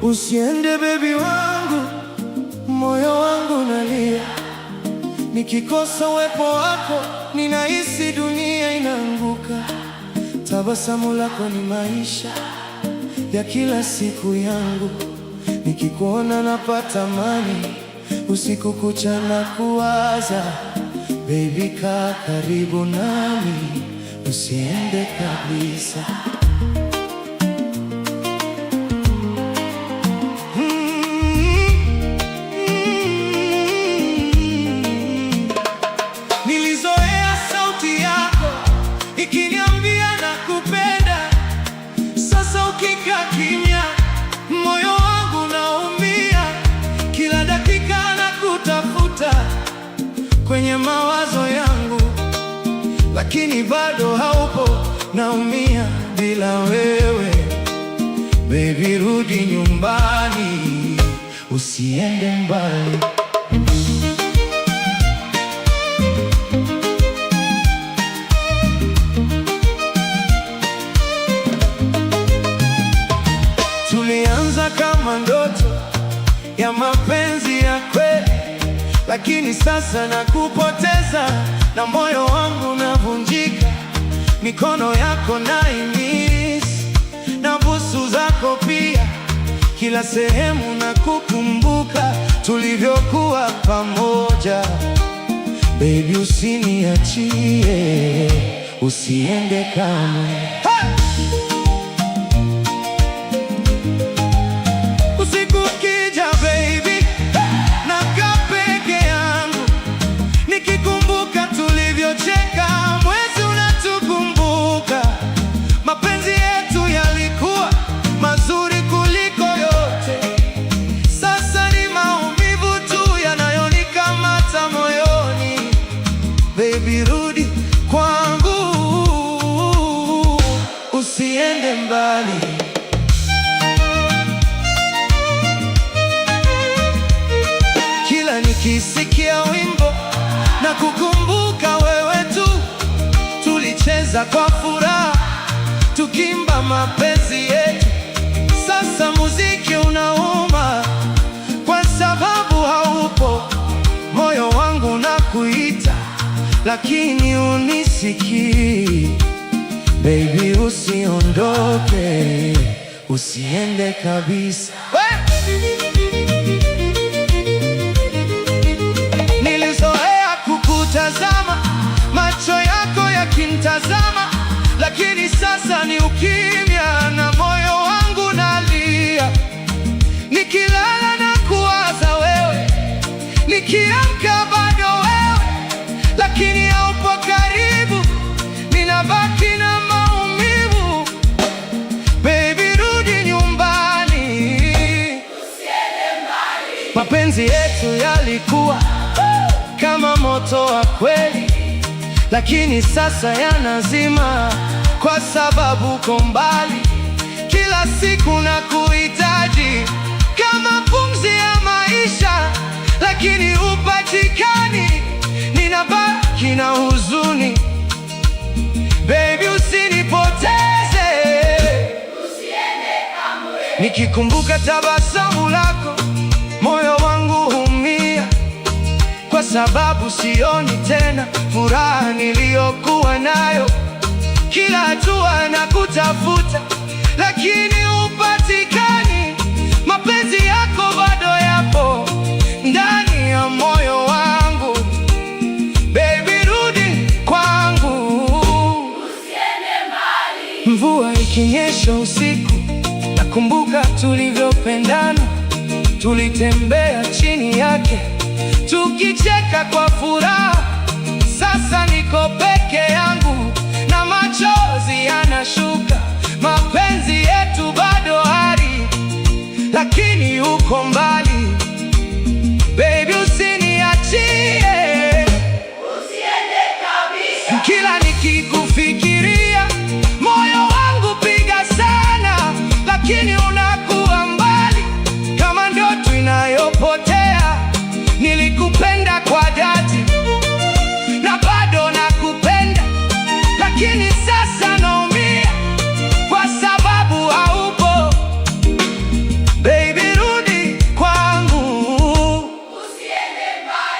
Usiende baby wangu, moyo wangu nalia, nikikosa uwepo wako ninahisi dunia inaanguka. Tabasamu lako ni maisha ya kila siku yangu, nikikuona napata amani, usiku kucha nakuwaza. Baby, kaa karibu nami, usiende kabisa. Mm. Nilizoea sauti yako ikiniambia nakupenda. Sasa ukikaa kimya, moyo wangu naumia. Kila dakika nakutafuta kwenye mawazo yangu, lakini bado haupo. Naumia bila wewe. Baby, rudi nyumbani, usiende mbali. Tulianza kama ndoto ya mapenzi ya kweli, lakini sasa nakupoteza na moyo wangu unavunjika. Mikono yako naimiss na busu zako pia, kila sehemu nakukumbuka, tulivyokuwa pamoja. Baby, usiniachie, usiende kamwe. Hey! Usiku ukija baby, nakaa peke yangu nikikumbuka tulivyocheka, mwezi unatukumbuka. Mapenzi yetu yalikuwa mazuri kuliko yote, sasa ni maumivu tu yanayonikamata moyoni. Baby, rudi kwangu, usiende mbali. Kila nikisikia wimbo nakukumbuka wewe tu, tulicheza kwa furaha tukiimba mapenzi yetu. Sasa muziki unauma kwa sababu haupo, moyo wangu unakuita lakini hunisikii. Baby, usiondoke, usiende kabisa. We! Nilizoea kukutazama, macho yako yakinitazama, lakini sasa ni ukimya na moyo wangu nalia. Nikilala nakuwaza wewe, nikiamka bado wewe, lakini haupo karibu, ninabaki na maumivu. Baby, rudi nyumbani. Mapenzi yetu yalikuwa kama moto wa kweli, lakini sasa yanazima kwa sababu uko mbali. Kila siku nakuhitaji kama pumzi ya maisha, lakini hupatikani, ninabaki na huzuni. Baby, usinipoteze. Nikikumbuka tabasamu lako, moyo wangu humia, kwa sababu sioni tena furaha niliyokuwa nayo. Kila hatua nakutafuta, lakini hupatikani. Mapenzi yako bado yapo ndani ya moyo wangu. Baby, rudi kwangu. Mvua ikinyesha usiku, nakumbuka tulivyopendana. Tulitembea chini yake tukicheka kwa furaha. Sasa niko peke yangu na machozi yanashuka. Mapenzi yetu bado hai, lakini uko mbali.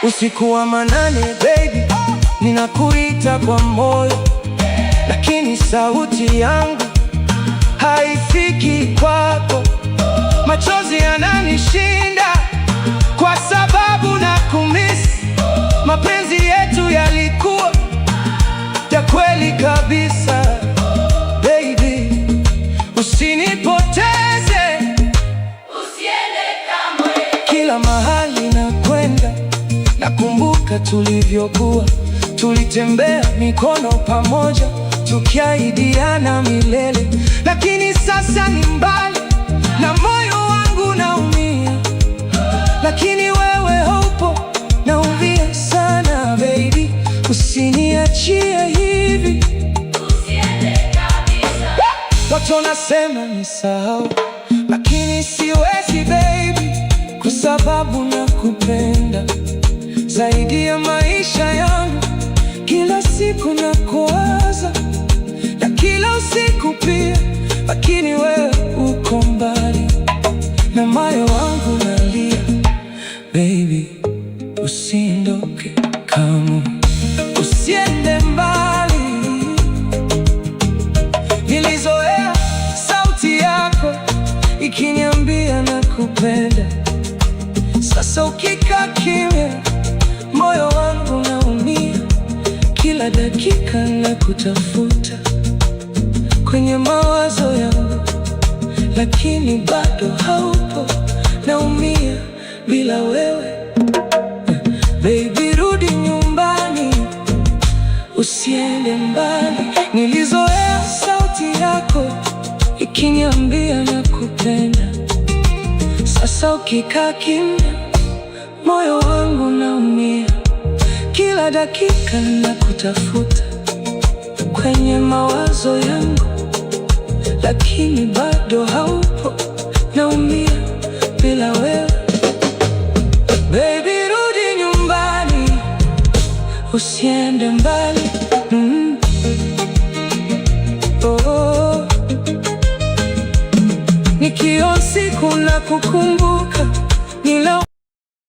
Usiku wa manane baby, ninakuita kwa moyo, lakini sauti yangu haifiki kwako. Machozi yananishinda kwa sababu nakumiss. Mapenzi yetu yalikuwa ya kweli kabisa, baby, usinipoteze. Usiende kamwe. Kila mahali nakwenda, nakumbuka tulivyokuwa, tulitembea mikono pamoja, tukiahidiana milele, lakini sasa ni mbali na moyo wangu naumia, lakini wewe haupo, naumia sana baby, usiniachie hivi. Usiende kabisa. Watu wanasema nisahau, lakini siwezi baby, kwa sababu nakupenda zaidi ya maisha yangu. Kila siku nakuwaza na kila usiku pia, lakini wewe uko mbali na moyo wangu nalia. Baby, usiondoke kamwe, usiende mbali. Nilizoea sauti yako ikiniambia nakupenda. Sasa ukikaa kimya, moyo wangu naumia. Kila dakika nakutafuta kwenye mawazo yangu, lakini bado haupo. Naumia bila wewe baby, rudi nyumbani, usiende mbali. Nilizoea sauti yako ikiniambia nakupenda. Sasa ukikaa kimya, moyo wangu naumia. Kila dakika nakutafuta kwenye mawazo yangu, lakini bado haupo. Naumia bila wewe baby, rudi nyumbani, usiende mbali. Oh. Nikiona siku nakukumbuka, nila